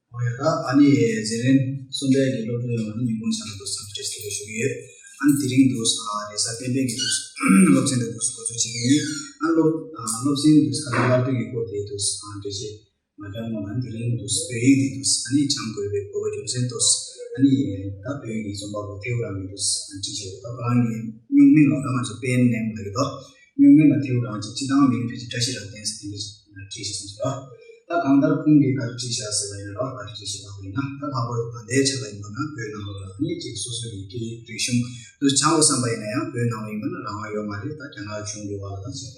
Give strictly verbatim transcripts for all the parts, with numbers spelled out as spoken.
འོ་ཡ། ད་ཨ་ནི་འཛིན་རིམ་གསུམ་པའི་གི་སློབ་ཕྲུག་ཡོངས་ལ་ནི་ཉིན་གུང་ཆ་ལ་དུ་འཚམས་འདྲི་བཀྲ་ཤིས་བདེ་ལེགས་ཞུ་གི་ཡོད། ཨ་ནི་དེ་རིང་དུ་རེས་གཟའ་སྤེན་པའི་གི་དུས་སློབ་ཚན་དེ་དུ་འགོ་འཛུགས་བྱེད་ཀྱི་ཡིན། ཨ་སློབ་སློབ་ཚན་དུ་ཁ་སང་སླར་བསྡུ་གི་སྐོར་དེ་དུ་འགྲེལ་བཤད་མ་བརྒྱབ་སྔོན་ལ་དེ་རིང་དུ་བོད་ཡིག་དེ་དུ་ཨ་ནི་སྦྱང་དགོས་པའི་དགོས་པ་རྒྱུ་མཚན་དུ་ཨ་ནི་ད་བོད་ཡིག་གི་རྩོམ་པ་པོ་ཐེའུ་རང་གི་དུ་བྲིས་བཞག་ད་ཁོ་རང་གི་སྨྱུག་མིང་ལ་ད་ང་ཚོ་པེན་ནེམ་ལབ་ཀྱི་འདུག་སྨྱུག་མིང་ལ་ཐེའུ་རང་ཅིག་སྤྱི་བཏང་མིང་ཕལ་ཆེར་བཀྲ་ཤིས་རབ་བརྟན་ཟེར་དེ་འདྲ་ཅིག་བྲིས་ཤག་གསུངས་སོང་། ད་གང་ལྟར་ཁོང་གིས་ག་རེ་བྲིས་ཤག་ཟེར་བ་ཡིན་ན་རོགས། ག་རེ་བྲིས་ཤག་ལབ་པ་ཡིན་ན། ད་ལྷག་པར་དུ་ད་ལྟའི་ཆ་ལ་ཡིན་པ་ན་བོད་ནང་ལོགས་ལ་ནི་ཅིག་སོ་སོ་ཡི་སྐད་ཡིག་རིག་གཞུང་དུ་སྦྱང་དགོས་བསམ་པ་ཡིན་ན་ཡང་བོད་ནང་ལ་ཡིན་པ་ན་རང་དབང་ཡོད་མ་རེད། ད་རྒྱ་ནག་གཞུང་གི་འོག་ལ་ད་ཅིག་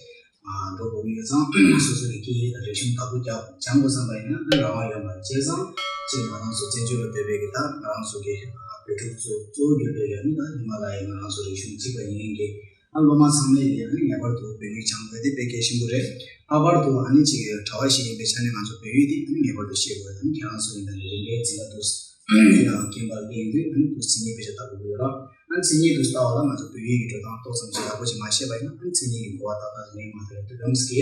འགྲོ་དགོས་ཀྱི་ཡོད་ཙང་སོ་སོ་ཡི་སྐད་ཡིག་རིག་གཞུང་བདག་པོ་རྒྱབ་སྦྱང་དགོས་བསམ་པ་ཡིན་ན་ནི་རང་དབང་ཡོད་མ་རེད། བྱས་ཙང་ཅིག་ང་རང་ཚོ་བཙན་བྱོལ་ལ་བསྡད་པའི་གི་ད་ང་རང་ཚོ་གི་བོད་ཕྲུག་ཚོ་གཙོ་བོ་གྱུར་པའི་གི་ནི་ད་ཧི་མ་ལ་ཡའི་ང་རང་ཚོ་རིག་གཞུང་གཅིག་པ་ཡིན་མཁན་གྱི་ཨ་སློབ་མ་ཚང་མས་ཡང་ངེས་པར་དུ་བོད་ཡིག་སྦྱང་དགོས་དེ་དཔེ་གལ་ཆེན་པོ་རེད། ལྷག་པར་དུ་ཨ་ནི་ཅིག་གྲྭ་བ་ཞིག་ཡིན་པའི་ཆ་ནས་ང་ཚོ་བོད་ཡིག་དེ་ཨ་ནི་ངེས་པར་དུ་ཤེས་དགོས། ཨ་ནི་ཁྱེད་རང་ཚོ་ཡིན་ན་རིམ་པས་འཛིན་གྲྭ་དུ་ཡང་རྐྱེན་པར་ལེན་དུས་ཨ་ནི་དུ་མཚན་ཉིད་དཔེ་ཆ་ལྟ་དགོས་ཀྱི་ཡོད་ར། ཨ་ནི་མཚན་ཉིད་དུ་ལྟ་བ་ལ་ང་ཚོ་བོད་ཡིག་གི་འགྲོ་སྟངས་ཏོག་ཙམ་ཅིག་ཡག་པོ་ཅིག་མ་ཤེས་པ་ཡིན་ན་ཨ་ནི་མཚན་ཉིད་ཀྱི་གོ་བ་ཏག་ཏག་ལེན་མ་ཐུབ་པའི་དུས་སྐབས་སུ་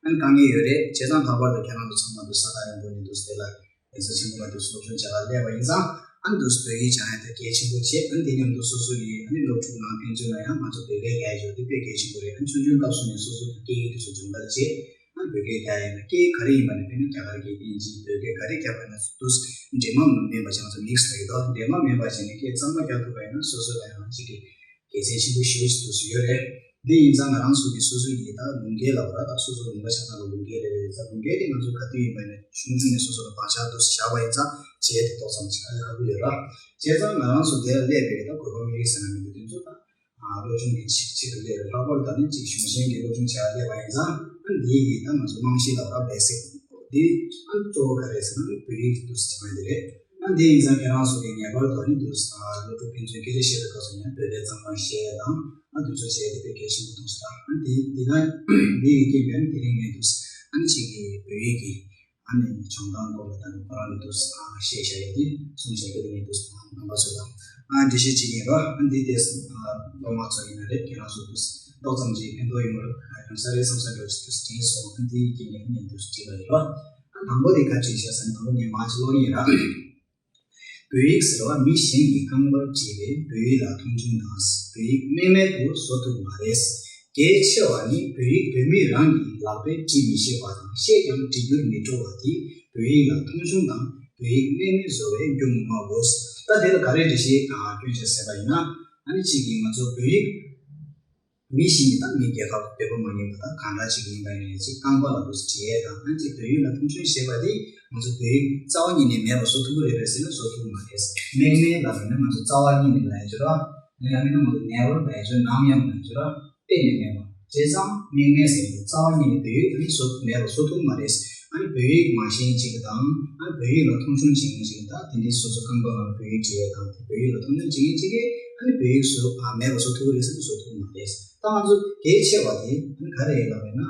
ཨ་ནི་དཀའ་ངལ་ཡོད་རེད། བྱས་ཙང་ལྷག་པར་དུ་ཁྱེད་རང་ཚོ་ཚང་མ་དུ་ས་ཐག་རིང་པོ་ནས་དུ་དེ་ལ་ལེ་ཚན་ཆེན་པོ་ལ་དུ་སློབ་སྦྱོང་བྱ་གར་སླེབས་པ་ཡིན་ཙང་ཨ་ནི་དུ་བོད་ཡིག་སྦྱང་ཡ་དེ་གལ་ཆེན་པོ་བྱེད། ཨ་ནི་དེ་མཉམ་དུ་སོ་སོ་ཡི་ཨ་ནི་སློབ་ཕྲུག་ནང་ཕན་ཚུན་ལ་ཡང་ང་ཚོ་བོད་སྐད་རྒྱག་ཡ་ཅིག་དེ་དཔེ་གལ་ཆེན་པོ་རེད། ཨ་ནི་ཆུང་ཆུང་སྐབས་སུ་ནས་སོ་སོ་གི་སྐད་ཡིག་དེ་ཚོ་སྦྱོང་བརྡར་བྱེད། ཨ་ནི་བོད་སྐད་རྒྱག་ཡ་ཡིན་ན་སྐད་ཡིག་ག་རེ་ཡིན་པ་ནས་དཔེར་ན་རྒྱ་གར་སྐད་དབྱིན་ཇི་བོད་སྐད་ག་རེ་རྒྱག་པ་ཡིན་ན་དུ་འདྲེས་མ་མེད་པ་ཅིག་ང་ཚོ་མིག་སི་ལབ་ཀྱི་འདུག་འདྲེས་མ་མེད་པ་ཅིག་ནས་སྐད་གཙང་མ་རྒྱག་ཐུབ་པ་ཡིན་ན་སོ་སོ་ལ་ཡང་གཅིག་གི་དགེ་མཚན་ཆེན་པོ་ཞེ་པོ་ཅིག་ཏུ་ཡོད་རེད། འདི་ཡིན་ཙང་ང་རང་ཚོ་གི་སོ་སོ་ཡི་ད་ལུང་སྐད་ལབ་པ་ར། ད་སོ་སོ་ལུང་པ་ཆ་ཚང་གི་ལུང་སྐད་རེ་རེ་རེད། ད་ལུང་སྐད་དེ་ང་ཚོ་ག་དུས་ཡིན་པ་ཡིན་ན་ཆུང་ཆུང་ནས་སོ་སོ་ལ་བག་ཆགས་ཏུ་བཞག་པ་ཡིན་ཙང་བྱས་དེ་ཏོག་ཙམ་ཅིག་ཁག་ཁག་པོ་ཡོད་ར། བྱས་ཙང་ང་རང་ཚོ་དེ་ལ་སླེབས་པའི་ད་གོ་བ་མི་རིགས་ཟེར་ན་མི་འདུག་དེ་ཚོ་ད་སློབ་སྦྱོང་གི་ཆེད་དུ་སླེབས་པའི་ལྷག་པར་ད་ནི་ཅིག་གཞུང་ཆེན་གྱི་སློབ་སྦྱོང་བྱ་བ་སླེབས་པ་ཡིན་ཙང་ཨ་འདིའི་གི་ད་ང་ཚོ་རྨང་གཞི་ལ་ད་བེ་སིག་འདི་ཨ་གཙོ་བོ་ག་རེ་ཟེར་ན་བོད་ཡིག་ཏུ་སྦྱང་ཡ་འདི་རེད། ཨ་འདི་ཡིན་ཙང་ཁྱེད་རང་ཚོ་གི་ངེས་པར་དུ་ཨ་ནི་འདུག་ས་སློབ་ཕྲུག་ཕན་ཚུན་སྐད་ཆ་བཤད་པའི་སྐབས་སུ་ཡང་བོད་སྐད་གཙང་མ་བཤད་ཡ་དང་ཨ་འདུག་ཚོད་བྱས་ཏེ་དཔེ་གལ་ཆེན་པོ་མཐོང་སོང་ད། ཨ་འདི་འདི་ན་འདི་ཡི་རྐྱེན་པས་ཨ་ནི་དེ་རིང་ངས་འདུག་ས་ཨ་ནི་ཅིག་གི་བོད་ཡིག་གི་ཨ་ནི་སྦྱོང་སྟངས་སྐོར་ལ་ད་ནི་ཁོ་རང་གི་འདུག་ས་ཨ་བཤད་བཞག་ཡོད་དེ་གསུངས་བཞག་གི་དེ་ངས་འདུག་ས་རྣམ་པ་ཚོ་ལ་ཨ་འགྲེལ་བཤད་ཅིག་ཡིན་རོགས། ཨ་འདི་དེ་ཨ་སློབ་མ་ཚོ་ཡིན་ན་རེད། ཁྱེད་རང་ཚོ་འདུག་ས་ཏོག་ཙམ་ཅིག་ཕན་ཐོགས་ཡོང་བར་ཡོང་ས་རེད་བསམ་ས་འདྲ་ཅིག་འདུག་ས་དྲན་སོང་། ཨ་འདི་ཡི་རྐྱེན་པས་ཨ་ནི་འདུག་ས་བྲིས་པ་ཡིན་རོགས། ཨ་དང་པོ་དེ་ག་བྲིས་བཞག་ས་ནི་དང་པོ་ངས་མ་ཅིག་ཀློག་གི་ཡིན་ར། བོད་ཡིག་ཟེར་བ་མི་གཞན་གྱིས་རྐང་པར་བྲིས་པའི་བོད་ཡིག་ལ་མཐོང་ཆུང་དང་། བོད་ཡིག་རྨེག་མེད་དུ་བཟོ་ཐུབ་མ་རེད། གལ་ཆེ་བ་ནི་བོད་ཡིག་བོད་མི་རང་གི་ལག་པས་བྲིས་མི་ཤེས་པ་དང་ཤེས་ཀྱང་བྲི་རྒྱུར་མི་སྤྲོ་བ་དེ་བོད་ཡིག་ལ་མཐོང་ཆུང་དང་བོད་ཡིག་རྨེག་མེད་བཟོ་བའི་རྒྱུ་ངོ་མ་དགོས། ད་དེ་ལ་ག་རེ་འགྲེལ་བཤད་དང་སྐྱོན་ཆ་ཟེར་བ་ཡིན་ན་ཨ་ནི་གཅིག་གིས་ང་ཚོ་བོད་ཡིག་མི་ཞིག་ནི་ད་མི་རྒྱལ་ཁབ་བོད་པ་མ་ཡིན་པ་དང་གང་འདྲ་ཞིག་ཡིན་པ་ཡིན་ནའི་ཅིག་རྐང་པ་ལ་འདུག་སེ་བྲིས་ཡས་དང་ཨ་ཅིག་བོད་ཡིག་ལ་མཐོང་ཆུང་བྱེད་པ་དེ་ང་ཚོ་བོད་ཡིག་རྩ་བ་ཉིད་ནས་མེད་པ་བཟོ་ཐུབ་ཀྱི་རེད་པས་ཟེར་ན་བཟོ་ཐུབ་མ་རེད། རྨེག་མེད་ལབ་ཡིན་ན་ང་ཚོ་རྩ་བ་ཉིད་ནས་ལབ་ཡ་ཅིག་ར། ཡང་མིན་ན་ང་ཚོ་ནེ་ཝར་ལབ་ཡ་ཅིག་ར། ནམ་ཡང་ལབ་ཡ་ཅིག་ར། གཏན་ནས་མེད་པ། བྱས་ཙང་རྨེག་མེད་ཟེར་ཡས་རྩ་བ་ཉིད་ནས་བོད་ཡིག་ཨ་ནི་བཟོ་ཐུབ་མེད་པ་བཟོ་ཐུབ་མ་རེད། ཨ་ནི་བོད་ཡིག་མ་ཤེས་མཁན་ཅིག་དང་ཨ་ནི་བོད་ཡིག་ལ་མཐོང་ཆུང་བྱེད་མཁན་ཅིག་ད་དེ་འདྲའི་སོ་སོ་རྐང་པ་ནང་ལ་བོད་ཡིག་བྲིས་ཡས་དང་དེ་བོད་ཡིག་ལ་མཐོང་ཆུང་བྱེད་མཁན་ཅིག་གིས་ཨ་ནི་བོད་ཡིག་བཟོ་ཨ་མེད་པ་བཟོ་ཐུབ་ཀྱི་རེད་ཟེར་ན་བཟོ་ཐུབ་མ་རེད། ད་ང་ཚོ་གལ་ཆེ་བ་དེ་ཨ་ནི་ག་རེ་ཡིན་ལབ་ན།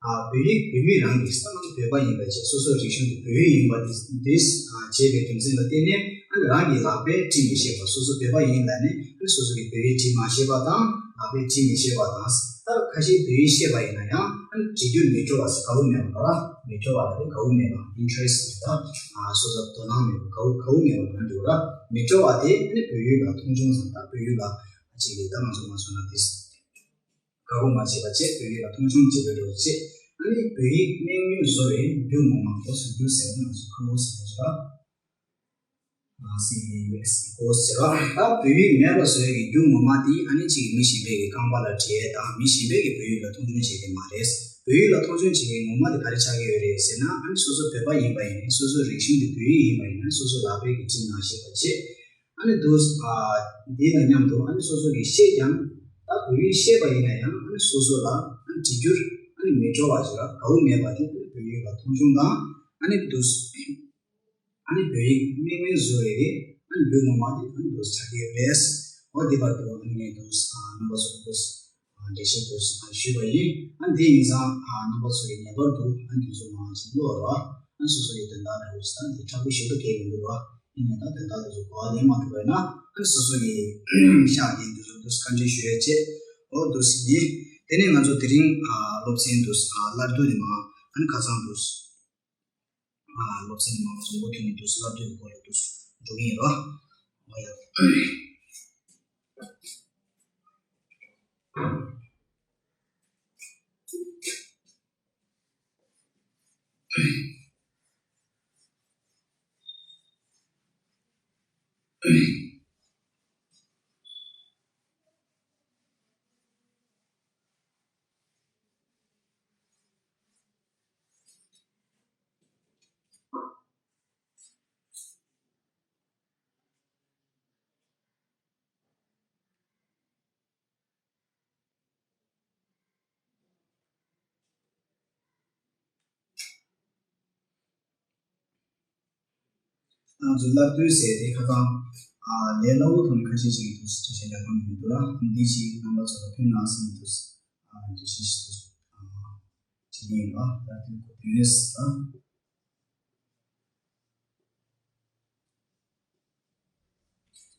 ཨ་བོད་ཡིག་བོད་མི་རང་གིས་ད་ང་ཚོ་བོད་པ་ཡིན་པ་བྱས་སོ་སོའི་རིག་གཞུང་དེ་བོད་ཡིག་ཡིན་པ་དེ་འདྲས་ཨ་བྱས་པའི་རྒྱུ་མཚན་ལ་བརྟེན་ནས་ཨ་ནི་རང་གི་ལག་པས་བྲིས་མི་ཤེས་པ། སོ་སོ་བོད་པ་ཡིན་ལབ་ནས་ཨ་ནི་སོ་སོ་གིས་བོད་ཡིག་བྲིས་མ་ཤེས་པ་དང་ལག་པས་བྲིས་མི་ཤེས་པ་དང་། ད་ཁ་ཤས་བོད་ཡིག་ཤེས་པ་ཡིན་ན་ཡང་ཨ་ནི་བྲི་རྒྱུར་མི་སྤྲོ་བ་ཟེར་དགའ་བོ་མེད་པ་ར། མི་སྤྲོ་བ་ལ་དེ་དགའ་བོ་མེད་པ། ཨིན་ཊི་རེ་སི་ཊི་ད་ཨ་སོ་སོ་དོ་སྣང་མེད་པ། དགའ་བོ་དགའ་བོ་མེད་པ་ལབ་ན་འགྲིག་ར། མི་སྤྲོ་བ་དེ་ཨ་ནི་བོད་ཡིག་ལ་མཐོང་ཆུང་བཟང་ད་བོད་ཡིག་ལ་ཅིག་ད་ང་ཚོ་མ་སོང་ན་དེ། དགའ་པོ་མ་བྱེད་པ་བཅས་བོད་ཡིག་ལ་མཐོང་ཆུང་བྱེད་པའི་འགྲོ་བྱེད། ཨ་ནི་བོད་ཡིག་རྨེག་མེད་བཟོ་བའི་རྒྱུ་ངོ་མ་འགོ་ཚུགས་རྒྱུ་ཟེར་ན་ང་ཚོ་ཁོ་བོ་ཟེར་ནས་བྱ། ཨ་སི་ཨེ་ཡུ་ཨེས་ཨི་ཀོ་ཟེར་བ། ད་བོད་ཡིག་མེད་པ་བཟོ་ཡས་ཀྱི་རྒྱུ་ངོ་མ་དེ་ཨ་ནི་གཅིག་གིས་མི་གཞན་པའི་གི་རྐང་པ་ལ་བྲིས་ཡས་དང་མི་གཞན་པའི་གི་བོད་ཡིག་ལ་མཐོང་ཆུང་བྱེད་ཀྱི་མ་རེད། བོད་ཡིག་ལ་མཐོང་ཆུང་བྱེད་ཀྱི་ངོ་མ་དེ་ག་རེ་ཆགས་ཀྱི་ཡོད་རེད་ཟེར་ན་ཨ་ནི་སོ་སོ་བོད་པ་ཡིན་པ་ཡིན་ནའི་སོ་སོའི་རིག་གཞུང་དེ་བོད་ཡིག་ཡིན་པ་ཡིན་ན་སོ་སོ་ལག་པས་ཀྱི་བྲིས་གནང་ཤེས་པ་བྱེད། ཨ་ནི་དུ་ཨ་འདི་དང་མཉམ་དུ་ཨ་ནི་སོ་སོ་གིས་ཤེས་ཀྱང་ད་བོད་ཡིག་ཤེས་པ་ཡིན་ན་ཡང་ཨ་ནི་སོ་སོ་ལ་ཨ་ནི་བྲི་རྒྱུར་ཨ་ནི་མི་སྤྲོ་བ་ཞིག་ལ་དགའ་བོ་མེད་པ་དེ་ཨ་ནི་བོད་ཡིག་ལ་མཐོང་ཆུང་དང་ཨ་ནི་དུ་ཨ་ནི་བོད་ཡིག་རྨེག་མེད་བཟོ་བའི་ཨ་ནི་རྒྱུ་ངོ་མ་དེ་ཨ་ནི་དུ་ཆགས་ཀྱི་རེད། འོ་དེ་བར་དུ་ཨ་ནི་ངས་དུ་ཨ་རྣམ་པ་ཚོ་དུ་འགྲེལ་བཤད་དུ་ཞུས་པ་ཡིན། ཨ་འདི་ཡིན་ཙང་ཨ་རྣམ་པ་ཚོ་ཡིས་ངེས་པར་དུ་ཨ་འདི་ཚོ་མང་ཅིག་ཀློག་རོགས། ཨ་སོ་སོ་ཡི་དོན་དག་འདྲ་བོ་ཞིག་དང་འདི་ཁག་པོ་ཞེ་པོ་གལ་མི་འདུག་རོགས། ཡིན་ནའི་ད་དོན་དག་འདི་ཚོ་གོ་བ་ལེན་མ་ཐུབ་པ་ཡིན་ན་ཨ་སོ་སོ་ཡི་ཤག་གི་འདི་ཚོ་འདུག་བཀའ་འདྲི་ཞུ་ཡས་བྱེད། འོ་འདུག་ཟིན་ནི། དེ་ནས་ང་ཚོ་དེ་རིང་ཨ་སློབ་ཚན་འདུག་ཨ་སླར་བསྡུ་ནས་མ་ཨ་ནི་ཁ་སང་འདུག་ཨ་སློབ་ཚན་མང་པོ་མགོ་ཐོན་ནས་འདུག་བསླབ་དེབ་སྐོར་ལ་འདུག་འགྲོ་གི་ཡིན་རོ། འོ་ཡ། ང་ཚོ་སླར་བསྡུ་ཟེར་དེ་ཁ་སང་ཨ་ལས་སླ་བོ་ཐོག་ནས་ཁ་ཤས་ཤིག་གིས་འདུག་འགྲེལ་བཤད་རྒྱག་གཏམ་མི་འདུག་ལ། འདི་ཞིག་རྣམ་པ་ཚོ་ལ་ཕན་ན་བསམ་འདུག་ཨ་འགྲེལ་བཤད་ཞིག་འདུག་ཨ་བྱེད་ཀྱི་ཡིན་པ། སླར་བསྡུའི་གོ་དོན་ཟེར།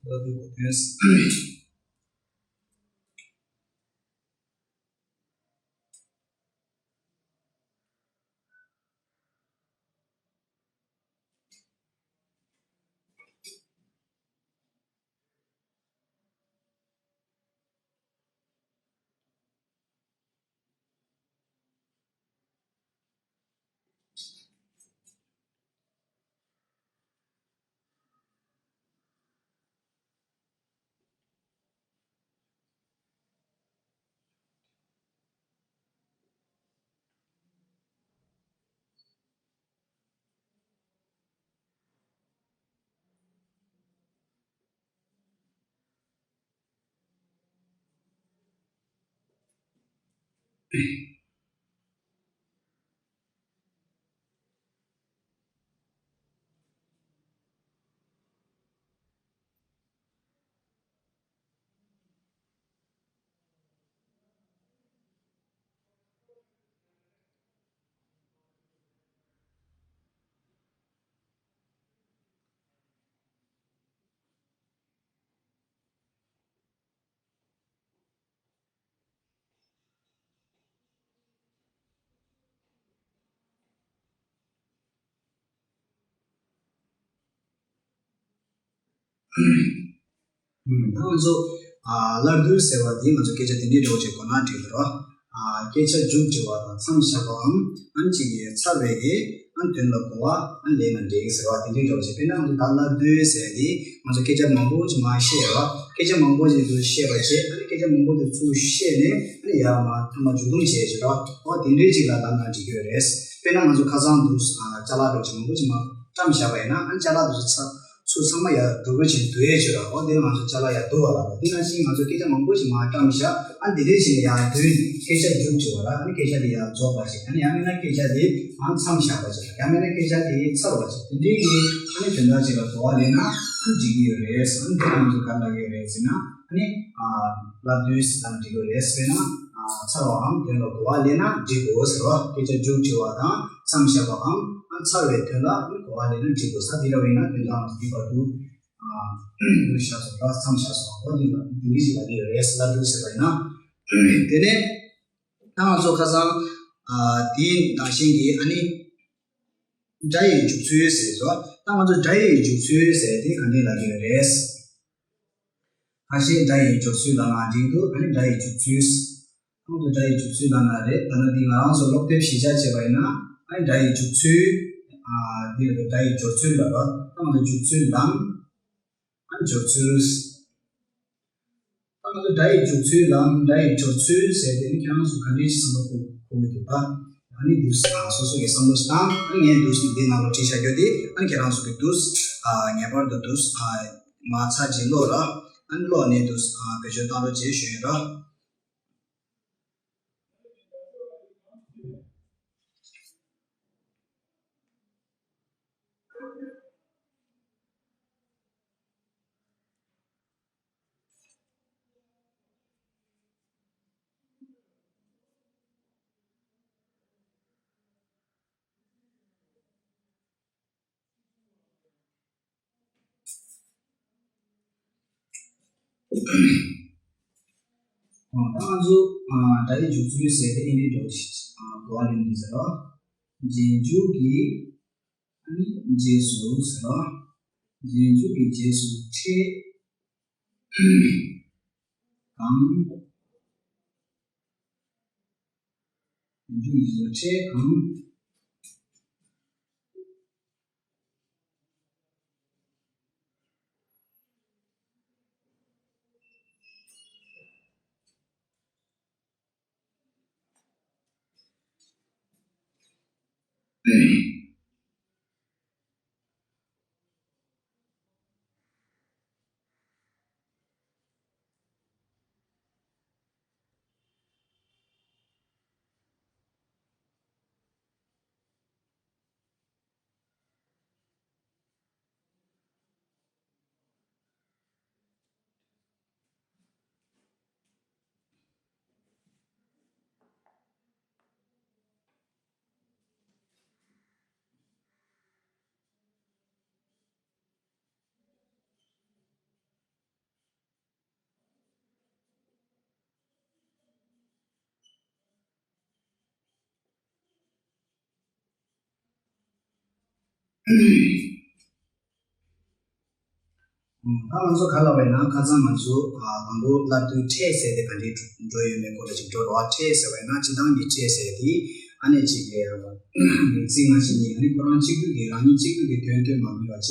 སླར་བསྡུའི་གོ་དོན་ཟེར། ད་ང་ཚོ་ཨ་སླར་བསྡུ་ཟེར་བ་འདི་ང་ཚོ་སྐད་ཆ་དེ་འདྲའི་འདྲ་བོ་ཅིག་གོ་ན་འགྲིག་གི་རེད། ཨ་སྐད་ཆ་མཇུག་བསྒྲིལ་བ་དང་མཚམས་བཞག་པའམ་ཨ་ནི་ཅིག་གི་ཚར་བའི་གི་ཨ་ནི་དོན་ལ་གོ་བ་ཨ་ནི་ལེན་ན་འགྲིག་ཟེར་བ་དེ་འདྲའི་འདྲ་བོ་ཅིག་དཔེར་ན་ང་ཚོ་ད་སླར་བསྡུ་ཟེར་དེ་ང་ཚོ་སྐད་ཆ་མང་པོ་ཅིག་མར་བཤད་ར། སྐད་ཆ་མང་པོ་ཅིག་འདུག་བཤད་པ་བྱས། ཨ་ནི་སྐད་ཆ་མང་པོ་དེ་ཚུར་བཤད་ནས་ཨ་ནི་ཡར་མར་མཐའ་མ་མཇུག་སྡོམ་བྱས་བྱས་ར། འོ་དེ་འདྲའི་ཅིག་ལ་ལབ་ན་འགྲིག་གི་རེད། དཔེར་ན་ང་ཚོ་ཁ་སང་འདུག་ཨ་ཅ་ལག་འདྲ་བོ་ཅིག་མང་པོ་ཅིག་མར་བཀྲམ་བཞག་པ་ཡིན་ན། ཨ་ནི་ཅ་ལག་དེ་ཚོ་ཚ་ཚུར་ཚང་མ་ཡར་འགྲོ་གི་བྱས་བསྡུ་ཡས་བྱས་ར། འོ་དེ་ལ་ང་ཚོ་ཅ་ལག་ཡར་བསྡུ་བ་ལབ་ར། དེ་ནང་བཞིན་ང་ཚོ་སྐད་ཆ་མང་པོ་ཅིག་མར་བཀྲམ་བཞག་ཨ་འདི་འདྲའི་བྱས་ནས་ཡར་བསྡུས་ནས་སྐད་ཆ་མཇུག་བསྒྲིལ་བ་ར། ཨ་ནི་སྐད་ཆ་དེ་ཡར་རྫོགས་པ་ཞིག་ཨ་ནི་ཡང་མིན་ན་སྐད་ཆ་དེ་ཨ་མཚམས་བཞག་པ་ཞིག་ཡང་མིན་ན་སྐད་ཆ་དེ་ཚར་བ་ཞིག་དེ་འདྲའི་གི་ཨ་ནི་དོན་དག་ཅིག་ལ་གོ་བ་ལེན་ན་ཨ་འགྲིག་གི་ཡོད་རེད། ཨ་ནི་དེ་ལ་ང་ཚོ་ག་རེ་ལབ་ཀྱི་ཡོད་རེད་ཟེར་ན། ཨ་ནི་ཨ་སླར་བསྡུ་ཟེར་ན་འགྲིག་གི་རེད། དཔེར་ན་ཨ་ཚར་བའམ་དོན་ལ་གོ་བ་ལེན་ན་འགྲིག་གོ་ཟེར་བ། སྐད་ཆ་མཇུག་བསྒྲིལ་བ་དང་མཚམས་བཞག་པའམ་ཨ་ཚར་བའི་དོན་ལ་ཨ་ནི་གོ་བ་ལེན་ན་འགྲིག་གོ་ས་དེ་འདྲ་བ་ཡིན་ན་དོན་དག་ང་ཚོ་འདི་བར་དུ། ཨ་འདུག་བཞག་སོང་ར། མཚམས་བཞག་སོང་། འོ་འདི་ལ་འདི་འདྲ་ཞིག་ལ་འདི་ཡོད་རེད། སླར་བསྡུ་ཟེར་བ་ཡིན་ན། དེ་ནས་ད་ང་ཚོ་ཁ་སང་ཨ་དེའི་ནང་བཞིན་གྱི་ཨ་ནི་སྒྲ་ཡི་འཇུག་ཚུལ་ཟེར་སོ། ད་ང་ཚོ་སྒྲ་ཡི་འཇུག་ཚུལ་ཟེར་དེ་ག་འདྲ་ལབ་ཀྱི་ཡོད་རེད། ཁ་ཤས་སྒྲ་ཡི་སྦྱོར་ཚུལ་ལབ་ན་འགྲིག་འདུག་ཨ་ནི་སྒྲ་ཡི་འཇུག་ཚུལ། ང་ཚོ་སྒྲ་ཡི་འཇུག་ཚུལ་ལབ་ན་རེད། ད་ནི་འདི་ང་རང་ཚོ་སློབ་དེབ་གཞི་བཞག་བྱས་པ་ཡིན་ན། ཨ་ནི་སྒྲ་ཡི་འཇུག་ཚུལ། ཨ་འདི་རེད། སྒྲ་ཡི་སྦྱོར་ཚུལ་ལབ་པ། ད་ང་ཚོ་འཇུག་ཚུལ་ལམ། ཨ་ནི་སྦྱོར་ཚུལ། ད་ང་ཚོ་སྒྲ་ཡི་འཇུག་ཚུལ་ལམ་སྒྲ་ཡི་སྦྱོར་ཚུལ་ཟེར་དེ་ནི་ཁྱེད་རང་ཚོ་ག་འདྲས་ཤིག་བསམ་བློ་འཁོར་འཁོར་གྱི་འདུག་ད། ཨ་ནི་འདུག་ཨ་སོ་སོ་གི་བསམ་བློ་ཞིག་བཏང་། ཨ་ནི་ངས་འདུག་འདི་ནང་ལ་བྲིས་བཞག་རྒྱུ་དེ་ཨ་ནི་ཁྱེད་རང་ཚོ་གི་འདུག་ཨ་ངེས་པར་དུ་འདུག་ཨ་མ་ཚར་རྗེས་ཀློག་ར། ཨ་ནི་ཀློག་ནས་འདུག་ཨ་བེད་སྤྱོད་བཏང་རོགས་བྱེད་ཞུ་ཡིན་ར། ཨ་ད་ང་ཚོ་ཨ་སྒྲ་ཡི་འཇུག་ཚུལ་ཟེར་དེ་ཨེ་འདྲ་འདྲ་བོ་ཞིག་ཨ་གོ་བ་ལེན་དགོས་ཟེར་རོ། རྗེས་འཇུག་གི་ ཨ་ནི་རྗེས་སུ་ཟེར་རོ། རྗེས་འཇུག་གི་རྗེས་སུ་ཕྲད་གམ། རྗེས་འཇུག་གི་རྗེས་སུ་ཕྲད་གམ། ད་ང་ཚོ་ག་ལ་བས་ན་ཁ་སང་ང་ཚོ་དང་པོ་སླར་བསྡུ་ཕྲད་ཟེར་དེ་ག་འདྲའི་འགྲོ་ཡོད་མེད་སྐོར་ལ་ཅིག་འགྲོ་རོགས། ཕྲད་ཟེར་བས་ན་སྤྱི་བཏང་གི་ཕྲད་ཟེར་དེ་ཨ་ནེ་ཅིག་གི་མིང་ཚིག་སྔ་ཕྱི་གཉིས། ཨ་ནི་ཁོ་རང་གཅིག་པུས་ཀྱིས་རང་ཉིད་གཅིག་པུས་ཀྱིས་དོན་སྟོན་མ་ནུས་པ་བྱས།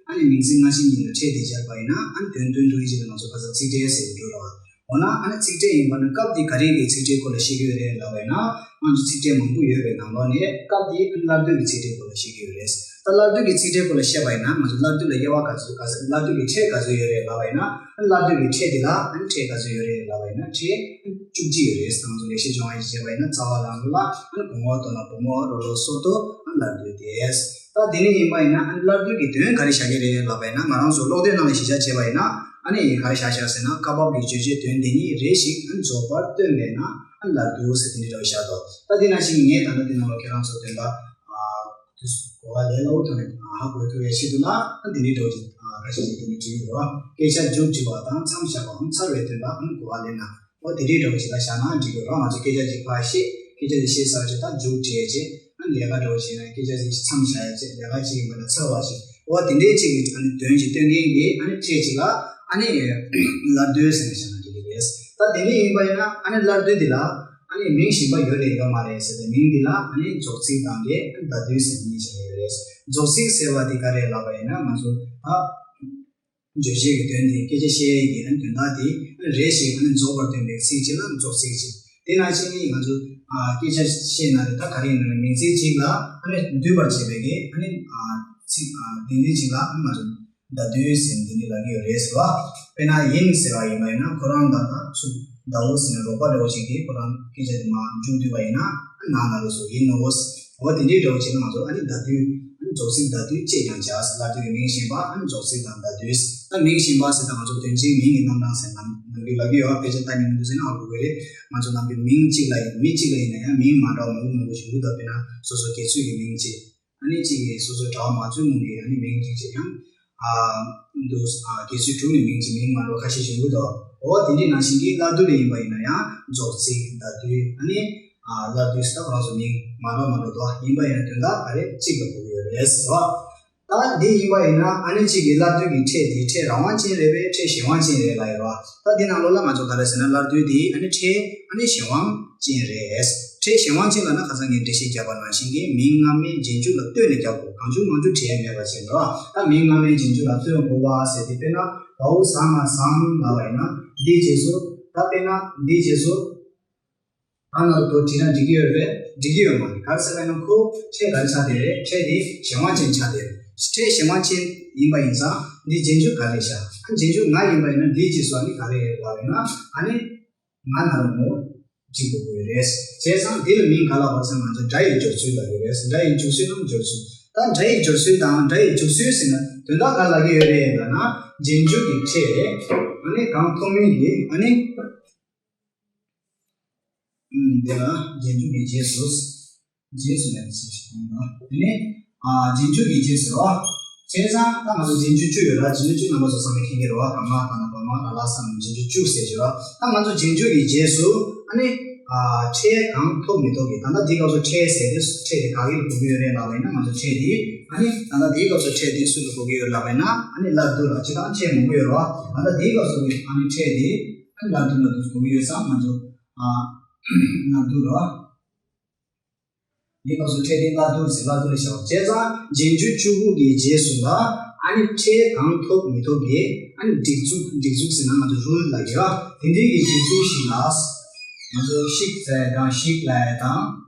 ཨ་ནི་མིང་ཚིག་སྔ་ཕྱི་གཉིས་ལ་ཕྲད་དེ་སྦྱར་བ་ཡིན་ན་ཨ་ནི་དོན་སྟོན་ཐུབ་ཡིན་ཅིག་ལ་ང་ཚོ་ཁ་སང་ཚིག་ཕྲད་ཟེར་གྱི་འགྲོ་རོགས། འོ་ན་ཨ་ནི་ཚིག་ཕྲད་ཡིན་པ་ན་སྐབས་དེ་ག་རེ་གི་ཚིག་ཕྲད་སྐོར་ལ་བཤད་ཀྱི་ཡོད་རེད་ལབ་པ་ཡིན་ན། ང་ཚོ་ཚིག་ཕྲད་མང་པོ་ཡོད་པའི་ནང་ལོགས་ནས་སྐབས་དེའི་ཨ་ནི་སླར་བསྡུ་གི་ཚིག་ཕྲད་སྐོར་ལ་བཤད་ཀྱི་ཡོད་རེད། ད་སླར་བསྡུ་གི་ཚིག་ཕྲད་སྐོར་ལ་བཤད་པ་ཡིན་ན་ང་ཚོ་སླར་བསྡུ་ལ་དབྱེ་བ་ག་ཚོད་ག་ཚོད། སླར་བསྡུ་གི་ཕྲད་ག་ཚོད་ཡོད་རེད་ལབ་པ་ཡིན་ན། ཨ་ནི་སླར་བསྡུ་གི་ཕྲད་དེ་ལ་ཨ་ནི་ཕྲད་ག་ཚོད་ཡོད་རེད་ལབ་པ་ཡིན་ན་ཕྲད་བཅུ་གཅིག་ཡོད་རེད། ད་ང་ཚོ་ལེགས་བཤད་ལྗོན་དབང་ཡིན་བྱས་པ་ཡིན་ན་རྩ་བ་ལམ་ལ་ཨ་ནི་གོང་འོག་དོན་ལ་བུམ་འོག་རོ་ལོ་སོར་དོ་ཨ་ནི་སླར་བསྡུ་དེ། ད་དེ་ནས་ཡིན་པ་ཡིན་ན་ཨ་ནི་སླར་བསྡུ་གི་དོན་ག་རེ་བཞག་གི་རེད་ལབ་པ་ཡིན་ན། ང་རང་ཚོ་ཀློག་འདོན་ནང་ལ་གཞི་བཞག་བྱས་པ་ཡིན་ན་ཨ་ནི་ག་རེ་བཞག་བཞག་ཟེར་ན། སྐབས་བབ་ཀྱི་བརྗོད་བྱའི་དོན་དེ་ཉིད་རེ་ཞིག་ཨ་ནི་རྫོགས་པར་སྟོན་པས་ན་ཨ་ནི་སླར་བསྡུ་ཟེར་དེ་འདྲའི་འདྲ་བོ་བཞག་འདུག་ད་དེ་ནང་བཞིན་ངས་ད་ལྟ་དེ་ནང་ལ་ཁྱེད་རང་ཚོ་དོན་དག་ཨ་དུས་སུ་གོ་བ་ལས་སླ་བོ་ཐོག་ནས་ཧ་གོ་ཐུབ་པའི་ཆེད་དུ་ལ་ཨ་ནི་དེ་འདྲའི་འདྲ་བོ་ཅིག་ཨ་ཁ་ཤས་ཀྱིས་དེ་འདྲ་བྲིས་ཡོད་རེད་བ། སྐད་ཆ་མཇུག་བསྒྲིལ་བ་དང་མཚམས་བཞག་པའམ་ཚར་བའི་དོན་ལ་ཨ་ནི་གོ་བ་ལེན་ན། འོ་དེ་འདྲའི་འདྲ་བོ་ཞིག་ལ་བཞག་ན་འགྲིག་གི་རེད། ང་ཚོ་སྐད་ཆ་ཅིག་ཕར་བཤད། སྐད་ཆ་དེ་བཤད་ཚར་རྗེས་ད་མཇུག་བསྒྲིལ་བྱས་ཨ་ནི་ལས་ཀ་འདྲ་བོ་བྱས་ན་སྐད་ཆ་དེ་མཚམས་བཞག་ཡ་བྱས་ལས་ཀ་ཅིག་ཡིན་པ་ལ་ཚར་བ་ཞིག་འོ་དེ་འདྲའི་ཅིག་གི་ཨ་ནི་དོན་ཞིག་སྟོན་མཁན་གྱི་ཨ་ནི་ཕྲད་ཅིག་ལ་ཨ་ནི་སླར་བསྡུ་ཟེར་ནས་བཞག་ན་འགྲིག་གི་རེད། ད་དེ་འདྲ་ཡིན་པ་ཡིན་ན་ཨ་ནི་སླར་བསྡུ་དེ་ལ་ཨ་ནི་མིང་གཞན་པ་ཡོད་རེད་ཡོད་མ་རེད་ཟེར་ཏེ་མིང་འདི་ལ་ཨ་ནི་རྫོགས་ཚིག་དང་འབྲེལ་ཨ་ནི་བརྡ་བསྡུས་ཟེར་ནས་བཞག་ཡོད་རེད། རྫོགས་ཚིག་ཟེར་བ་དེ་ག་རེ་ལབ་པ་ཡིན་ན་ང་ཚོ་ད། བརྗོད་བྱའི་གི་དོན་དེ་སྐད་ཆ་བཤད་ཡས་ཀྱི་ཨ་ནི་དོན་དག་དེ་རེ་ཞིག་ཨ་ནི་རྫོགས་པར་སྟོན་པའི་ཚིག་ཅིག་ལ་རྫོགས་ཚིག་ཅིག་དེ་ནང་བཞིན་ནི་ང་ཚོ་ཨ་སྐད་ཆ་བཤད་ན་རེད། ད་ག་རེ་ཡིན་ན་རེད། མིང་ཚིག་ཅིག་ལ་ཨ་ནི་བསྡུས་པར་བྱེད་པའི་གི་ཨ་ནི་ཨ་ཚིག་ཨ་དེ་འདྲ་ཅིག་ལ་ཨ་ནི་ང་ཚོ་བརྡ་བསྡུས་ཟེར་ནས་དེ་འདྲ་ལབ་ཀྱི་ཡོད་རེད་ཟེར་བ། དཔེར་ན་ཡིན་ཟེར་བ་ཡིན་པ་ཡིན་ན་ཁོ་རང་དང་ད་ཚུར་ཟླ་བོ་ཟེར་ནས་རོགས་པ་འདྲ་བོ་ཞིག་གིས་ཁོ་རང་སྐད་ཆ་དེ་མར་མཇུག་བསྡུས་པ་ཡིན་ན་ཨ་ནང་ན་རུ་སུ་ཡིན་ནོ། འོ་དེ་འདྲའི་འདྲ་བོ་བྱས་ན་ང་ཚོ་ཨ་ནི་བརྡ་བསྡུས་ཨ་ནི་རྫོགས་ཚིག་བརྡ་བསྡུས་ཅེས་ཀྱང་བྱ། སླར་བསྡུ་གི་མིང་གཞན་པ་ཨ་ནི་རྫོགས་ཚིག་དང་བརྡ་བསྡུས། ད་མིང་གཞན་པ་ཟེར་ད་ང་ཚོ་དོན་ཚན་མིང་གི་རྣམ་གྲངས་ཟེར་ནམ་ནམ་རྒྱུན་ལབ་ཀྱི་ཡོད། དཔེ་ཆ་ལྟ་མྱོང་གི་འདུག་ཟེར་ན་ཧ་གོ་གི་རེད། ང་ཚོ་ནམ་རྒྱུན་མིང་གཅིག་ལ་ཡིན་མི་གཅིག་ལ་ཡིན་ན་ཡང་མིང་མ་འདྲ་བ་མང་པོ་མང་པོ་ཞིག་ཡོང་གི་འདུག་དཔེར་ན་སོ་སོ་དགེ་ཚུལ་གྱི་མིང་གཅིག་ཨ་ནི་གཅིག་གིས་སོ་སོ་གྲྭ་པ་མ་བཙུན་མོ་གི་ཨ་ནི་མིང་གཅིག་བྱས་ཀྱང་ཨ་འདུག་ཨ་དགེ་ཚུལ་དྲུག་ནས་མིང་གཅིག་མིང་མ་འདྲ་བ་ཁ་ཤས་ཤིག་ཡོང་གི་འདུག་འོ་དེ་འདྲའི་ནང་བཞིན་གྱི་སླར་བསྡུ་ལ་ཡིན་པ་ཡིན་ན་ཡང་རྫོགས་ཚིག་བརྡ་བསྡུས་ཨ་ནི་ཨ་སླར་བསྡུས་ཟེར་ད་ཁོ་རང་ཚོ་མིང་མ་འདྲ་མ་འདྲ་འདུག་ཡིན་པ་ཡིན་ན་དོན་དག་ག་རེ་གཅིག་ལ་གོ་གི་ཡོད་རེད་ཟེར་བ། ད་འདི་ཡིན་པ་ཡིན་ན་ཨ་ནི་གཅིག་གི་སླར་བསྡུ་གི་ཕྲད་འདི་ཕྲད་རང་དབང་ཅན་རེད་པས་ཕྲད་གཞན་དབང་ཅན་རེད་ལབ་ཡོད་རེད་བ། ད་འདི་ནང་ལོགས་ལ་ང་ཚོ་ག་རེ་ཟེར་ན་སླར་བསྡུ་འདི་ཨ་ནི་ཕྲད་ཨ་ནི་གཞན་དབང་ཅན་རེད། ཕྲད་གཞན་དབང་ཅན་ལབ་ན་ཁ་སང་ངས་འགྲེལ་བཤད་བརྒྱབ་པ་ནང་བཞིན་གྱི་མིང་སྔ་མའི་རྗེས་འཇུག་ལ་ལྟོས་ནས་རྒྱག་དགོས། གང་བྱུང་མང་བྱུང་བྲིས་ཡ་མེད་པ་བྱས་འགྲོ། ད་མིང་སྔ་མའི་རྗེས་འཇུག་ལ་ལྟོས་དགོས་པ་ཟེར་ཏེ་དཔེར་ན་ཟླ་བོ་བཟང་ང་བཟང་ལབ་པ་ཡིན་ན་འདིའི་རྗེས་སུ་ད་དཔེར་ན་འདིའི་རྗེས་སུ། ཨ་ན་རོ་དོ་བྲིས་ན་འགྲིག་གི་ཡོད་རེད། འགྲིག་གི་ཡོད་མ་རེད། ག་རེ་ཟེར་བ་ཡིན་ན་ཁོ་ཕྲད་ག་རེ་ཆགས་བསྡད་རེད། ཕྲད་དེ་གཞན་དབང་ཅན་ཆགས་བསྡད་རེད། ཕྲད་གཞན་དབང་ཅན་ཡིན་པ་ཡིན་ཙང་འདི་རྗེས་འཇུག་ག་རེ་བཞག་ཨ་རྗེས་འཇུག་ང་ཡིན་པ་ཡིན་ན་འདིའི་རྗེས་སུ་ཨ་ནི་ག་རེ་ཡོད་ལབ་ཡོད་ན་ཨ་ནི་ང་ན་རོ་མོ་བྲིས་དགོས་ཀྱི་ཡོད་རེད། བྱས་ཙང་འདི་ལ་མིང་ག་ལབ་པ་ཟེར་ན་ང་ཚོ་སྒྲ་ཡི་སྦྱོར་ཚུལ་ལབ་ཀྱི་རེད། སྒྲ་ཡི་འཇུག་སྲོལ་དང་སྦྱོར་ཚུལ། ད་སྒྲ་ཡི་སྦྱོར་ཚུལ་དང་སྒྲ་ཡི་འཇུག་སྲོལ་ཟེར་ན་དོན་དག་ག་ལབ་ཀྱི་ཡོད་རེད་ལབ་ན་རྗེས་འཇུག་གི་ཕྲད་ཨ་ནི་གང་ཐོག་མིན་གྱི་ཨ་ནི། དེ་ལ་རྗེས་འཇུག་གི་རྗེས་སུ། རྗེས་སུ་ལས་ཅི་ཞིག་ཡིན་ན། དེ་ནས་ཨ་རྗེས་འཇུག་གི་རྗེས་སུ་རོ། བྱས་ཙང་ད་ང་ཚོ་རྗེས་འཇུག་བཅུ་ཡོད་ར། རྗེས་འཇུག་བཅུ་རྣམ་པ་ཚོ་ཚང་མས་མཁྱེན་གྱི་རེད་བ། ག་མ་ག་ན་བ་མ་ར་ལ་ས་ན་རྗེས་འཇུག་བཅུ་ཟེར་གྱི་རོ། ད་ང་ཚོ་རྗེས་འཇུག་གི་རྗེས་སུ་ཨ་ནི་ ཨ་ཁྲལ་གང་ཐོབ་མི་ཐོབ་ཀྱི། ད་ལྟ་འདིའི་སྐབས་སུ་ཁྲལ་ཟེར་དུས་ཁྲལ་དེ་ག་གི་ལ་གོ་གི་ཡོད་རེད་ལབ་པ་ཡིན་ན། ང་ཚོ་ཁྲལ་དེ་ཨ་ནི་ད་ལྟ་འདིའི་སྐབས་སུ་ཁྲལ་དེ་སུ་ལ་གོ་གི་ཡོད་ལབ་པ་ཡིན་ན། ཨ་ནི་བླ་བདུད་ལ། སྤྱིར་བཏང་ཁྲལ་མང་པོ་ཡོད་རེད་བ། ད་ལྟ་འདིའི་སྐབས་སུ་ཨ་ནི་ཁྲལ་དེ་ཨ་ནི་བླ་བདུད་ལ་གོ་གི་ཡོད་ཙང་ང་ཚོ་ཨ་བླ་བདུད་རེད་བ། འདིའི་སྐབས་སུ་ཁྲལ་དེ་བླ་བདུད་ཟེར། བླ་བདུད་ལ་བཞག་པ་བྱས་ཙང་རྗེས་འཇུག་བཅུ་དགུ་གི་རྗེས་སུ་ལ་ཨ་ནི་ཁྲལ་གང་ཐོབ་མི་ཐོབ་ཀྱི་ཨ་ནི་སྒྲིག་འཛུགས། སྒྲིག་འཛུགས་ཟེར་ན་ང་ཚོ་རུལ་ལབ་ཀྱི་ཡོད། དེ་འདྲའི་གི་སྒྲིག་འཛུགས་ཤིག་ལ་ང་ཚོ་ཤིག་ཟེར་དང་ཤིག་ལབ་ཡ་དང་།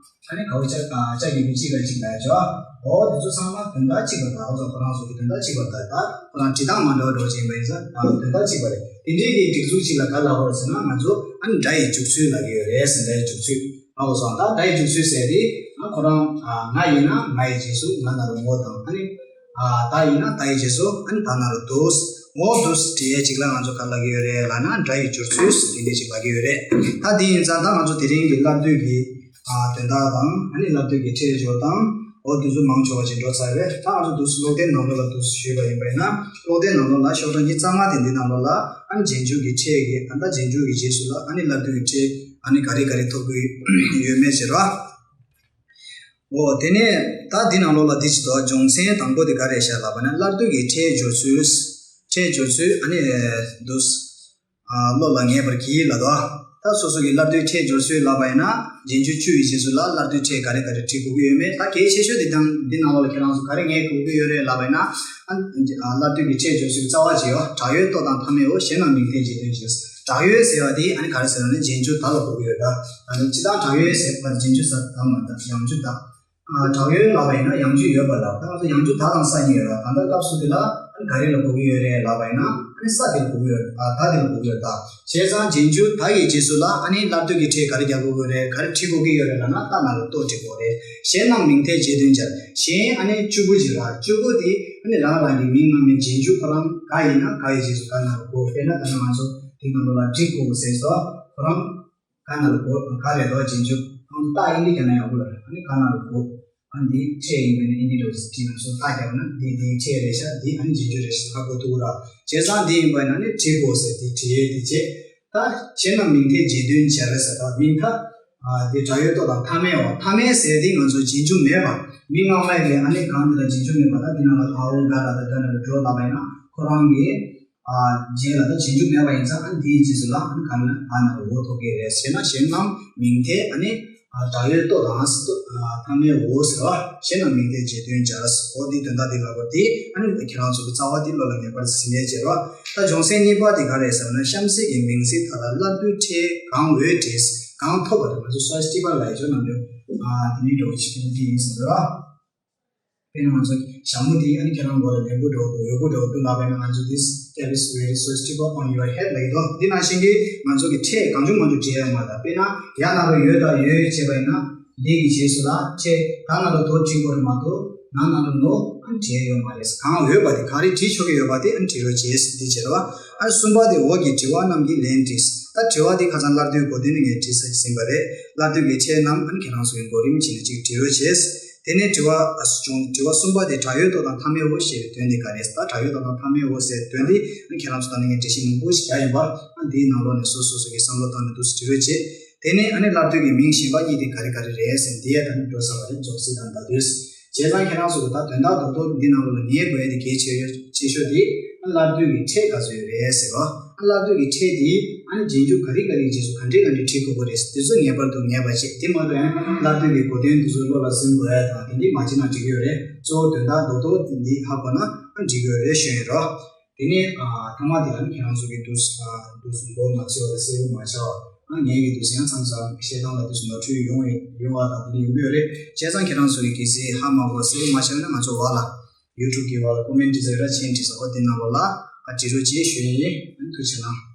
ཨ་ནི་ག་བོ་ཅག་ཨ་ཅག་གི་མི་གཅིག་ལ་གཅིག་ལབ་ཡ་ཅོ། འོ་དེ་ཚོ་ཚང་མ་དོན་དག་གཅིག་པ་དང་། འོ་ཚོ་ཁོ་རང་ཚོ་གི་དོན་དག་གཅིག་པ་དང་། ད་ཁོ་རང་བྲིས་སྟངས་མ་འདྲ་བ་འདྲ་བོ་ཅིག་ཡིན་པ་ཡིན་ཙང་ཨ་དོན་དག་གཅིག་པ་རེད། དེ་འདྲའི་གི་སྒྲིག་འཛུགས་གཅིག་ལ་ག་ལབ་དགོས་རེད་ཟེར་ན། ང་ཚོ་ཨ་ནི་སྒྲ་ཡི་འཇུག་ཚུལ་ལབ་ཀྱི་ཡོད་རེད་ཟེར། སྒྲ་ཡི་འཇུག་ཚུལ། ཨ་འོ་སོང་། ད་སྒྲ་ཡི་འཇུག་ཚུལ་ཟེར་དེ་ཨ་ཁོ་རང་ཨ་ང་ཡིན་ན་ང་ཡི་རྗེས་སུ་ང་ན་རོ་ངོ་དང་། ཨ་ནི་ཨ་ད་ཡིན་ན་ད་ཡི་རྗེས་སུ་ཨ་ནི་ད་ན་རོ་དུ། འོ་དུ་ཟེར་དེ་གཅིག་ལ་ང་ཚོ་ག་ལབ་ཀྱི་ཡོད་རེད་ལབ་ན། སྒྲ་ཡི་སྦྱོར་ཚུལ་དེ་འདྲ་ཅིག་ལབ་ཀྱི་ཡོད་རེད། ད་དེ་ཡིན་ཙང་ད་ང་ཚོ་དེ་རིང་གི་བླ་བདུད་ཀྱི་ཨ་དོན་དག་དང་། ཨ་ནི་བླ་བདུད་ཀྱི་ཁྲལ་སྦྱོར་སྟངས། འོ་དེ་ཚོ་མང་ཆེ་བ་ཅིག་འགྲོ་ཚར་རེད། ད་ང་ཚོ་དུ་སློབ་དེབ་ནང་ལོགས་ལ་དུ་ཞུས་པ་ཡིན་པ་ཡིན་ན། སློབ་དེབ་ནང་ལོགས་ལ་ཤོག་གྲངས་ཉི་ཤུ་རྩ་ལྔ་དེ་འདི་ནང་ལོགས་ལ་ཨ་ནི་རྗེས་འཇུག་གི་ཁྲལ་གྱི། ཨ་ད་རྗེས་འཇུག་གི་རྗེས་སུ་ལ་ཨ་ནི་བླ་བདུད་ཀྱི་ཁྲལ་ཨ་ནི་ག་རེ་ག་རེ་ཐོབ་ཀྱི་ཡོད་མེད་ཟེར་བ། འོ་དེ་ནས་ད་འདི་ནང་ལོགས་ལ་འདི་ཅིག་འདུག། སྦྱོང་ཚན་དང་པོ་དེ་ག་རེ་བཞག་ལབ་པ་ན། བླ་བདུད་ཀྱི་ཁྲལ་སྦྱོར་ཚུལ། ཁྲལ་སྦྱོར་ཚུལ་ཨ་ནི་དུ་ཨ་བློ་ལ་ངེས་པར་གྱིས་ལབ་འདུག། ད་སོ་སོ་གི་བླ་བདུད་ཁྲལ་སྦྱོར་ཚུལ་ལབ་པ་ཡིན་ན། རྗེས་འཇུག་བཅུ་ཡི་རྗེས་སུ་ལ་བླ་བདུད་ཁྲལ་ག་རེ་ག་རེ་འབྲི་དགོས་ཀྱི་ཡོད་མེད། ད་གལ་ཆེ་ཤོས་དེ་དང་འདི་ནང་ལོགས་ལ་ཁྱེད་རང་ཚོ་ག་རེ་ངེས་དགོས་ཀྱི་ཡོད་རེད་ལབ་པ་ཡིན་ན། ཨ་བླ་བདུད་ཀྱི་ཁྲལ་སྦྱོར་ཚུལ་གྱི་རྩ་བ་ཅིག་ཡོད། དྲག་ཡོད་ལྟོ་དང་ཐ་མའི་འོ། གཞན་རྣམས་མིང་མཐའི་རྗེས་ཟློས་བྱས། དྲག་ཡོད་ཟེར་བ་དེ་ཨ་ནི་ག་རེ་ཟེར་ན་ནི་རྗེས་འཇུག་ད་ལ་གོ་གི་ཡོད་ད། ཨ་ནི་སྤྱིར་བཏང་དྲག་ཡོད་ཟེར་བ་རྗེས་འཇུག་ད་ད་མ་ད་ཡང་འཇུག་ད། ཨ་དྲག་ཡོད་ལབ་པ་ཡིན་ན་ཡང་འཇུག་ཡོད་པ་ལ། ད་ང་ཚོ་ཡང་འཇུག་ད་དང་ས་གཉིས་ཡོད་ལ། ད་ལྟ་སྐབས་སུ་དེ་ལ་ཨ་ནི་ག་རེ་ལ་གོ་གི་ཡོད་རེད་ལབ་པ་ཡིན་ན། ཨ་ནི་ས་དེ་ལ་གོ་གི་ཡོད། ཨ་ད་དེ་ལ་གོ་གི་ཡོད་ད། བྱས་ཙང་རྗེས་འཇུག་ད་ཡི་རྗེས་སུ་ལ་ཨ་ནི་བླ་བདུད་ཀྱི་ཁྲལ་ག་རེ་རྒྱག་དགོས་ཀྱི་རེད། ག་རེ་བྲི་དགོས་ཀྱི་ཡོད་རེད་ལབ་ན། ད་ན་རོ་ལྟོ་བྲི་དགོས་རེད། གཞན་རྣམས་མིང་མཐའི་རྗེས་ཟློས་སྦྱར། གཞན་ཨ་ནི་བཅུ་དགུ་ཅིག་ལ། བཅུ་དགུ་དེ་ཨ་ནི་རང་རང་གི་མིང་སྔ་མའི་རྗེས་འཇུག་ཁོ་རང་ག་ཡིན་ན་ག་ཡི་རྗེས་སུ་ག་ན་རོ་གོ། དཔེར་ན་ད་ནི་ང་ཚོ་དེ་ག་ལོ་ལ་བྲི་དགོས་ཟེར་སོ། ཁོ་རང་ག་ན་རོ་གོ། ག་རེད་དོ་རྗེས་འཇུག། ཨང་ད་ཨིན་ཇི་ག་ན་ཡག་པོ་ཡོད་རེད། ཨ་ནི་ག་ན་རོ་གོ། ཨ་འདི་ཁྲལ་ཡིན་པས་ན་ཨིན་ཇི་འདྲ་བོ་ཞིག་བྲིས་ན་སོ། ད་རྒྱབ་ན་འདི་འདི་ཁྲལ་རེད་ཤག། འདི་ཨ་ནི་རྗེས་འཇུག་རེད་ཤག། ཧ་གོ་ཐུབ་ར། བྱས་ཙང་འདི་ཡིན་པས་ན་ནི་བྲི་དགོས་ཟེར། འདི་བྲིས་ཡས་འདི་བྱས། ད་གཞན་རྣམས་མིང་མཐའི་རྗེས་ཟློས་སྦྱར་ཟེར། ད་མིང་མཐའ་ཨ་འདི་དྲག་ཡོད་ལྟོ་དང་ཐ་མའི་འོ། ཐ་མའི་ཟེར་འདི་ང་ཚོ་རྗེས་འཇུག་མེད་པ། མིང་སྔ་མ་ཡི་ཨ་ནི་གང་འདི་ལ་རྗེས་འཇུག་མེད་པ། ད་འདི་ནང་ལ་ཨ་འོ་ག་ད་ད་ད་ན་འགྲོ་ལབ་པ་ཡིན་ན། ཁོ་རང་གི་ཨ་རྗེས་ལ་ད་རྗེས་འཇུག་མེད་པ་ཡིན་ཙང་། ཨ་འདིའི་རྗེས་སུ་ལ་ཨ་ནི་ག་ན་ཨ་ན་འོ་ཐོབ་ཀྱི་རེད། ཞེ་ན་གཞན་རྣམས་མིང་མཐའི་ཨ་ནི་ཨ་དྲག་ཡོད་ལྟོ་དང་ཨ་ཐ་མའི་འོ་ཟེར་བ། གཞན་རྣམས་མིང་མཐའི་རྗེས་ཟློས་སྦྱར་ཟེར། འོ་འདི་དོན་དག་འདི་ལ་བར་ཏེ་ཨ་ནི་ཁྱེད་རང་ཚོ་གི་རྩ་བ་འདི་བློ་ལ་ངེས་པར་ཟིན་ནས་བྱེད་རོགས། ད་སྦྱོང་ཚན་གཉིས་པ་དེ་ག་རེད་ཟེར་ན། གཤམ་གསལ་གྱི་མིང་ཚིག་དག་ལ་བླ་བདུད་ཁྲལ་གང་འོས་བྲིས། གང་ཐོབ་པ་རེད། ང་ཚོ་སོ་སི་ཊི་བ་ལ་ཡི་ཆོ་ནམ་རྒྱུན་ཨ་དེ་ནི་འགྲོ་བའི་ཕྱི་ཕན་དེ་ཡིན་ཟེར་རོགས། དཔེར་ན་ང་ཚོ་ཞྭ་མོ་འདི་ཨ་ནི་ཁྱེད་རང་མགོ་ལ་ལེན་གུ་འགྲོ་འདུག། ཡོད་གུ་འགྲོ་འདུག་ལབ་པས་ན། ང་ཚོ་this cap is very suggestive on your head ལབ་ཀྱི་འདུག། འདི་ནང་བཞིན་གྱི་ང་ཚོ་གི་ཁྲལ་གང་བྱུང་མང་བྱུང་འབྲི་ཡ་མ་རེད། དཔེར་ན་ཡ་ན་རོ་ཡོད་དང་ཡོད་བྱས་པ་ཡིན་ན། འདི་གི་རྗེས་སུ་ལ་ཁྲལ་ད་ན་རོ་དོ་བྲིས་དགོས་རེད་མ་གཏོགས། ན་ན་རོ་ནོ་ཨ་ནི་འབྲི་ཡ་ཡོད་མ་རེད། གང་ཡོད་པ་དེ། ག་རེ་འབྲི་ཆོག་གི་ཡོད་པ་དེ་ཨ་ནི་འབྲི་རོགས་བྱེད་ཟེར། འདི་བྱེད་རོགས། ཨ་གསུམ་པ་དེ་འོག་གི་དྲི་བ་རྣམས་ཀྱི་ལན་བྲིས། ད་དྲི་བ་དེ་ཁ་སང་བླ་བདུད་གོ་དོན་ནི་ངས་བྲིས་ས་ཟིན་པ་རེད། བླ་བདུད་ཀྱི་ཁྲལ་རྣམས་ཨ་ནི་ཁྱེད་རང་ཚོ་གི་གོ་རིམ་བྱས་ནས་ཅིག་འབྲི་རོགས་བྱེད། དེ་ནས་དྲི་བ་ཨ་སུ་བྱུང་། དྲི་བ་གསུམ་པ་དེ་དྲག་ཡོད་ལྟོ་དང་ཐ་མའི་འོ་ཞེས་པའི་དོན་དེ་ག་རེད། ད་དྲག་ཡོད་ལྟོ་དང་ཐ་མའི་འོ་ཟེར་དོན་དེ་ཨ་ནི་ཁྱེད་རང་ཚོ་ད་ནི་ངས་འགྲེལ་བཤད་མང་པོ་ཞིག་རྒྱག་ཡིན་པ། ཨ་འདིའི་ནང་ལོགས་ནས་སོ་སོ་སོ་གི་བསམ་བློ་བཏང་ནས་འདུག་སེ་འབྲི་རོགས་བྱེད། དེ་ནས་ཨ་ནི་བླ་བདུད་ཀྱི་མིང་གཞན་པ་གཉིས་དེ་ག་རེ་ག་རེ་རེད་ཟེར་འདི་ཡ་ད་ནི་འགྲོ་ས་བ་རེད། རྫོགས་ཚིག་དང་ཟླ་བདུད། བྱས་ཙང་ཁྱེད་རང་ཚོ་གི་ད་དོན་དག་རྡོག་རྡོག་འདི་ནང་ལོགས་ལ་ངེས་དགོས་ཡ་དེ་གལ་ཆེ་ཆེ་ཤོས་དེ་ཨ་བླ་བདུད་ཀྱི་ཁྲལ་ག་ཚོད་ཡོད་རེད་ཟེར་བ། ཨ་བླ་བདུད་ཀྱི་ཁྲལ་དེ་ཨ་ནི་རྗེས་འཇུག་ག་རེ་ག་རེ་རྗེས་སུ་ག་འདྲས་ག་འདྲས་བྲིས་དགོས་པ་རེད། དེ་ཚོ་ངེས་པར་དུ་ངེས་པ་བྱེད། དེ་མ་གཏོགས་ཡང་བླ་བདུད་ཀྱི་གོ་དོན་དེ་ཚོ་བློ་ལ་ཟིན་དགོས་ཡ་དང་དེ་འདྲས་མ་བྱས་ན་འགྲིག་གི་ཡོད་རེད། གཙོ་བོ་དོན་དག་རྡོག་རྡོག་དེ་འདི་ཧ་གོ་ན་ཨ་འགྲིག་གི་ཡོད་རེད་ཞུ་ཡིན་རོ། དེ་ནས་ཨ་ཐ་མ་དེ་ལ་ནི་ཁྱེད་རང་ཚོ་གི་དུས་ཨ་དུས་མགོ་མ་ཚོས་པ་དང་གསལ་པོ་མ་ཆགས་པ། ཨ་ངའི་གི་དུས་ཡང་མཚམས་མཚམས་བཤད་སྟངས་ལ་དུས་ནོར་འཁྲུལ་ཡོང་བའི་ཡོང་བ་དང་དེ་འདྲ་ཡོང་གི་ཡོད་རེད། བྱས་ཙང་ཁྱེད་རང་ཚོ་གི་གལ་སྲིད་ཧ་མ་གོ་གསལ་པོ་མ་ཆགས་ན་ང་ཚོ་བར་ལ་ཡུ་ཊུབ་གི་བར་ལ་ཀོ་མེན་ཊི་ཟེར་ར་ཆེན་བྲིས་ས་འོ་དེ་ནང་ལོགས་ལ་ཨ་འབྲི་རོགས་བྱེད་ཞུ་ཡིན། ཨ་ཐུགས་རྗེ་གནང་།